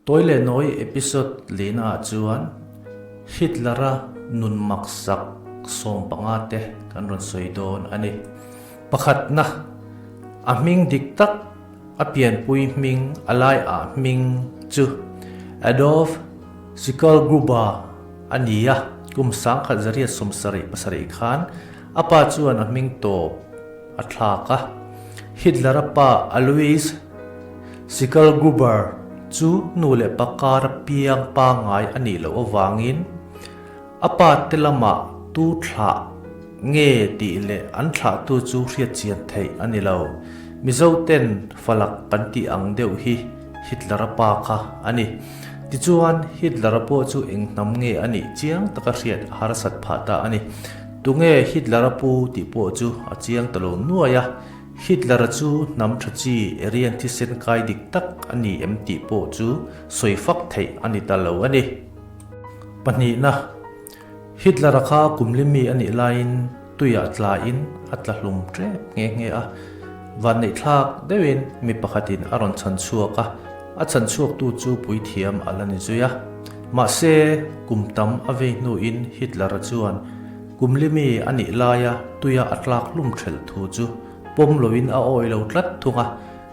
Tawi leh nawi episode lihna ah chuan Hitler-a nun maksak 15 te kan rawn sawi dawn a ni. Pakhatna, a hming dik tak, a pianpui hming, a lai ah hming chu Adolf Schicklgruber a ni a, kum 1977 khan a pa chuan a hming tawp a thlak a. Hitler-a pa Alois Schicklgruber chu nu leh pa kara piang pangngai a nih loh avangin a pa te lamah tu thlah nge tih leh an thlahtu chu hriat chian theih a ni lo. Mizo ten falak kan tih ang deuh hi Hitler-a pa kha a ni. Tichuan, Hitler-a pawh chu eng hnam nge a nih chiang taka hriat a harsat phah ta a ni. Tunge Hitler-a pu tih pawh chu a chiang ta lo nuai a. Hitler-a chu hnam tha chi Aryan thisen kai dik tak a ni em tih pawh chu sawi fak theih a ni ta lo a ni. Pahnihna, Hitler-a kha kum li mi a nih laiin tuiah tlain a tla hlum tep nghe nghe a. Vanneihthlak deuhin mi pakhatin a rawn chhan chhuak a, a chhan chhuaktu chu puithiam a la ni zui a. Mahse, kum tam a vei hnuin Hitler-a chuan Kum li mi a nih laia tuia a tlak hlum thelh thu chu pawm loin a awi lo tlat thung a.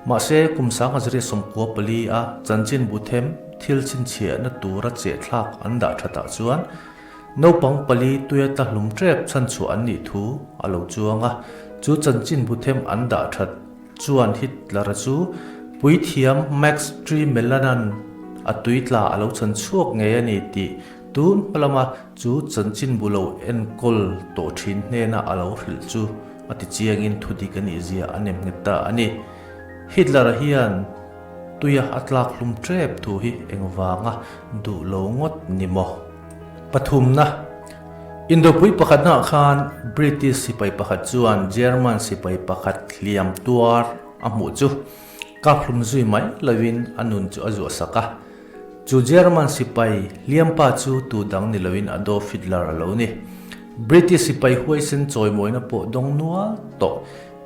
Mahse, kum 1994 a chanchin bu them thil chhinchhiahna tura chehthlak an dah thatah chuan naupang pali tuia tla hlum tep chhanchhuah an nih thu a lo chuang a. Chu chanchin bu them an dah that chuan Hitler-a chu puithiam Max Tremelanan a tui tla a lo chhanchhuak ngei a ni tih tun hma lama Chu chanchinbu lo enkawl tawh thin hnena a lo hrilh chu a ti chiangin thu dik a nih zia a nem nghet ta a ni. Hitler-a hian tuia a tlak hlum tep thu hi engvanga duh lo ngawt ni maw? Pathumna, Indopui pakhatnaah khan British sipai pakhat chuan German sipai pakhat hliam tuar a hmuh chu kap hlum zui mai lovin a nun chu a zuahsak a. Chu German sipai hliampa chu tu dang ni loin Adolf Hitler a lo ni. British sipai huaisen chawimawina pawh dawng nual tawh.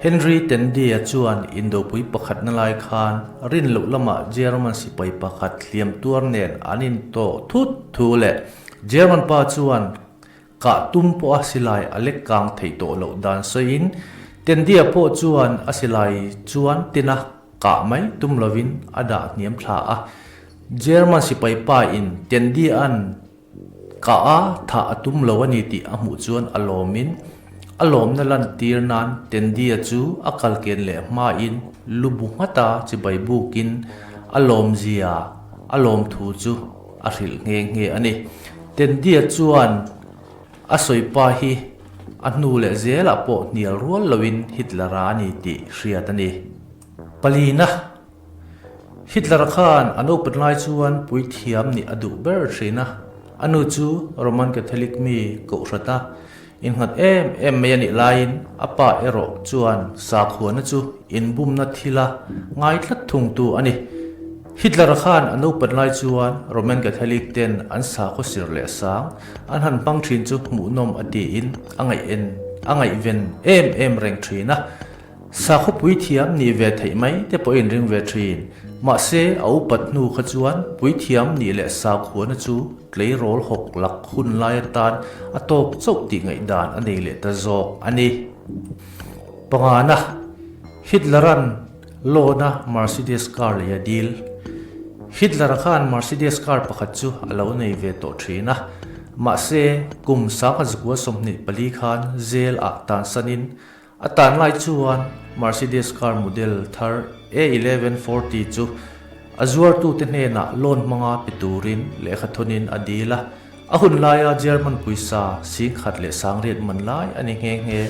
Henry Tendy-a chuan indopui pakhatna lai khan rin loh lamah German sipai pakhat hliam tuar nen an intawh thut thu leh German pa chuan kah tum pawha silai a lek kang theih tawh loh dan sawiin Tendy-a pawh chuan a silai chuan tina Kah mai tum lovin a dah hniam thla a. German sipai pa in Tendy-a'n kah a thah a tum lo a ni tih a hmuh chuan a lawmin a lawmna lantir nan Tendy-a chu a kalken leh hmain lu bu nghata chibai bukin a lawmzia a lawmthu chu a hrilh nghe nghe a ni. Tendy-a chuan A sawi pa hi a hnu leh zelah pawh hnial rual loin Hitler-a a ni tih hriat a ni. Palina, Hitler-a khan a naupan lai chuan puithiam nih a duh ber thin a, a nu chu Roman Catholic mi kohhrata innghat em em mai a nih laiin a pa erawh chuan sakhuana chu inbumna thila ngai tlat thungtu a ni. Hitler-a khan a naupan lai chuan Roman Catholic ten an sakhaw sir leh sang An han hmang thin chu hmuhnawm a tiin a ngaih a ngaihven em em reng thin a. Sakhaw puithiam nih ve theih mai te pawhin ring ve thin. Mahse, a upat hnu kha chuan puithiam nih leh sakhuana chu tleirawl hawk lak hun lai atan a tawk chauh tih ngaihdan a nei leh ta zawk a ni. Pangana, Hitler-a'n Loan-a Mercedes car lei a dil. Hitler-a khan Mercedes car pakhat chu a lo nei ve tawh thin a, mahse, kum 1924 khan jail ah tansanin a tan lai chuan Mercedes car model thar A1140 chu a zuartute hnenah loan hmanga pe turin lehkha thawnin a dil a, a hun laia German pawisa 10,008 man lai a ni nghe nghe.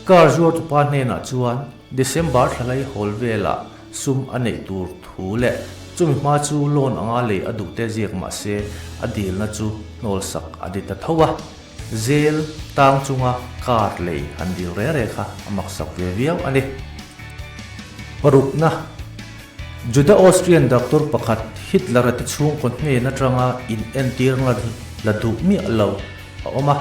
Car zuartupa hnenah chuan December thlalai hawl velah sum a neih tur thu leh chumi hma chu loan anga lei a duh te ziak mah se a dilna chu hnawl sak a ni ta tho a. Zel tang chunga car lei han dil re re kha a maksak ve viau a ni. Parukna, Juda Austrian doctor pakhat Hitler-a te chhungkaw hnen atanga in entir la duh miah lo a awm a.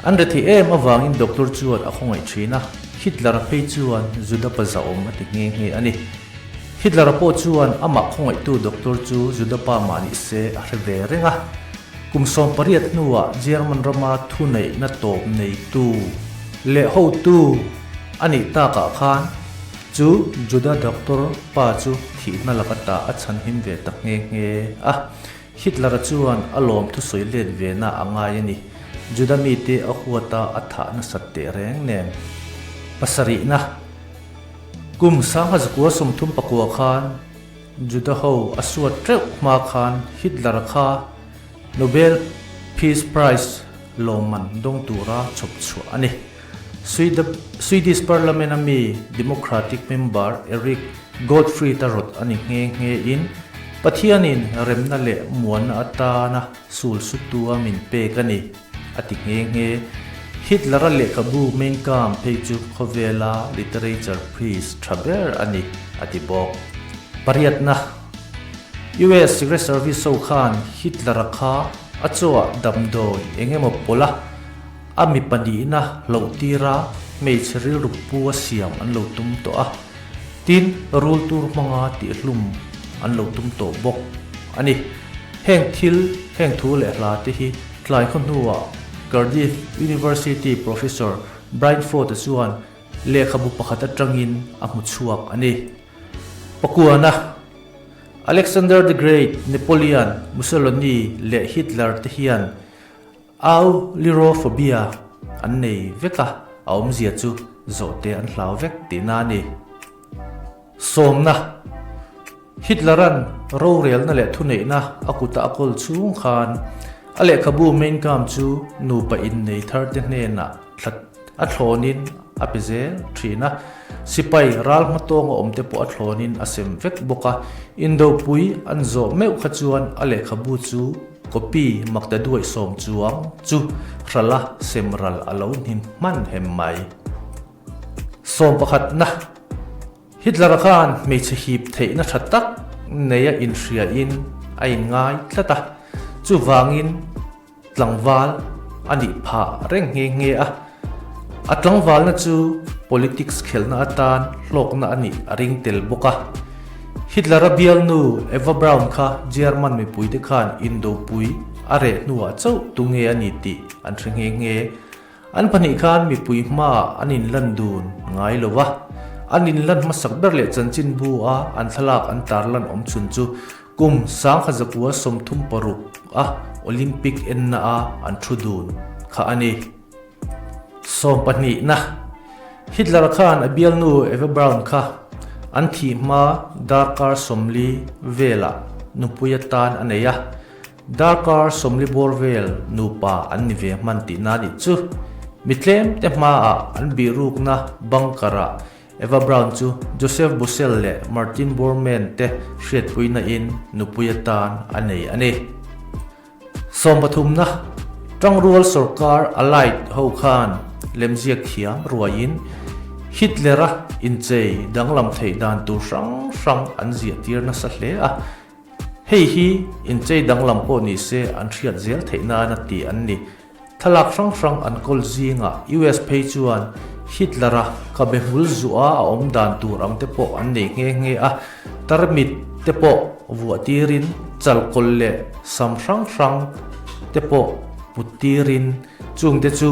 An rethei em avangin doctor chuan a khawngaih thin a, Hitler-a phei chuan Juda pa zahawm a ti nghe nghe a ni. Hitler-a pawh chuan amah khawngaihtu doctor chu Juda pa mah ni se a hre ve reng a. Kum 18 hnuah German rama thuneihna tawp neitu leh hotu a nih takah khan chu Juda doctor pa chu thihna laka ta a chhanhim ve ta nghe nghe a. Hitler-a chuan a lawm thusawi let vena a ngai a ni. Juda mite a huata a thah nasat teh reng nen. Pasarihna. Kum 1939 khan Juda ho a suat teuh hma khan Hitler-a kha Nobel Peace Prize lawmman dawng tura chhawp chhuah a ni. Swedish Parliament-a mi Democratic member Eric Gottfried-a rawt a ni nghe nghe in Pathianin remna leh muanna atana sul sutu-a min pek a ni, a ti nghe nghe. Hitler-a lehkhabu Mein Kampf phei chu khawvela literature piece tha ber a ni, a ti bawk. Pariatna, US Secret Service ho khan Hitler-a kha a chawah damdawi eng emaw pawlh a, A mi pahnihna hloh tira hmeichhe rilru pu a siam an lo tum tawh a, tin rul tur hmanga tihhlum an lo tum tawh bawk a ni. Heng thil, heng thu leh hla te hi tlai khaw hnuah Cardiff University Professor Brian Ford-a chuan lehkhabu pakhat atangin a hmu chhuak a ni. Pakuana, Alexander the Great, Napoleon, Mussolini leh Hitler te hian Au Lirophobia an nei vek a, a awmzia chu zawhte an hlau vek tihna a ni. Sawmna, Hitler-a'n rorelna leh thuneihna a kuta a kawl chhung khan a lehkhabu Mein Kampf chu nupa innei tharte hnenah thla A thlawnin a pe zel thin a, sipai ral hmatawnga awmte pawh a thlawnin a sem vek bawk a. Indopui an zawh meuh kha chuan a lehkhabu chu copy makta duaih sawm chuang chu hrala sem ral a lo hnin hman hem mai. Sawmpakhatna. Hitler-a khan hmeichhe hip theihna tha tak neia inhriain a inngai tlat a, chuvangin, Tlangval a nih phah reng nghe nghe a, a tlangvalna chu politics khelhna atan hlawkna a nih a ring tel bawk a. Hitler-a bialnu Eva Braun kha German mipuite khan indopui a reh hnuah chauh tunge a ni tih an hre nghe nghe. An pahnih khan mipui hmaah an inlan dun ngai lo va, an inlan hmasak ber leh chanchinbu a an thlalak an tarlan awm chhun chu Kum 1936 a Olympic enna a an thu dun kha a ni. Sawmpahnihna, Hitler khan a bialnu Eva Braun kha an thih hma darkar 40 velah nupui atan a nei a, darkar 40 bawr vel nupa an ni ve hman tihna a nih chu. Mi tlemte hmaah an bihrukna bunker ah Eva Braun chu Joseph Bussell leh Martin Bormann te hriatpuina in nupui atan a nei a ni. Sawmpathumna, Tangrual sawrkar Allied ho khan lemziak thiam ruaiin Hitler-a inchei danglam theih dan tur hrang hrang an ziahtir nasa hle a. Hei hi inchei danglam pawh ni se an hriat zel theih nana ti an ni. Thlalak hrang hrang an kawl zingah US phei chuan Hitler-a khabe hmul zuah a awm dan tur ang te pawh an nei nghe nghe a, tarmit te pawh vuah tirin chalkawl leh sam hrang hrang te pawh put tirin chung te chu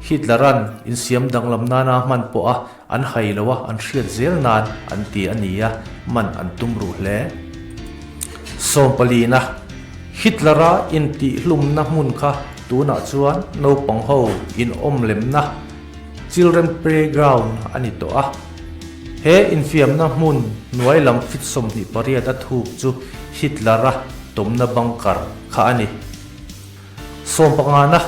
Hitler-a'n insiam danglam nana hman pawh a an hai lo a, an hriat zel nan an ti a ni a, man an tum ruh hle. Sawmpalina, Hitler-a intihhlumna hmun kha tunah chuan naupang ho inawm lemna Children Playground a ni tawh a. He infiamna hmun hnuai lam fit 28 a thuk chu Hitler-a tawmna bunker kha a ni. Sawmpangana.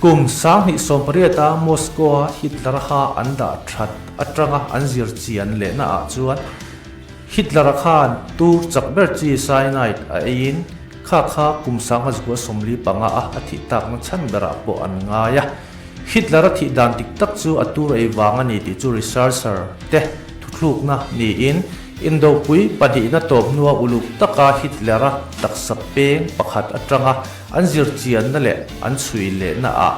Kum 2018-a Moscow-a Hitler-a kha an dah that atanga an zir chian lehna ah chuan Hitler-a khan tur chak ber chi cyanide a eiin kha kha kum 1945 a a thih takna chhan berah pawh an ngai a. Hitler-a thih dan dik tak chu a tur ei vang a ni tih chu researcher te thuthlukna niin Indopui pahnihna tawp hnua uluk taka Hitler-a taksa peng pakhat atanga An zirchianna leh an chhui lehna ah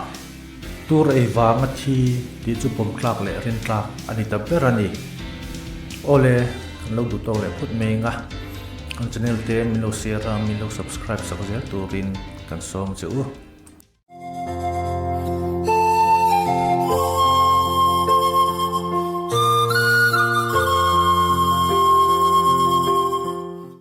tur ei vanga thi tih chu bawm tlak leh rin tlak a ni ta ber a ni. Awle, Kan lo duh tawk leh phawt mai ang a, kan channel te min lo share a, min lo subscribe sak zel turin kan sawm che u.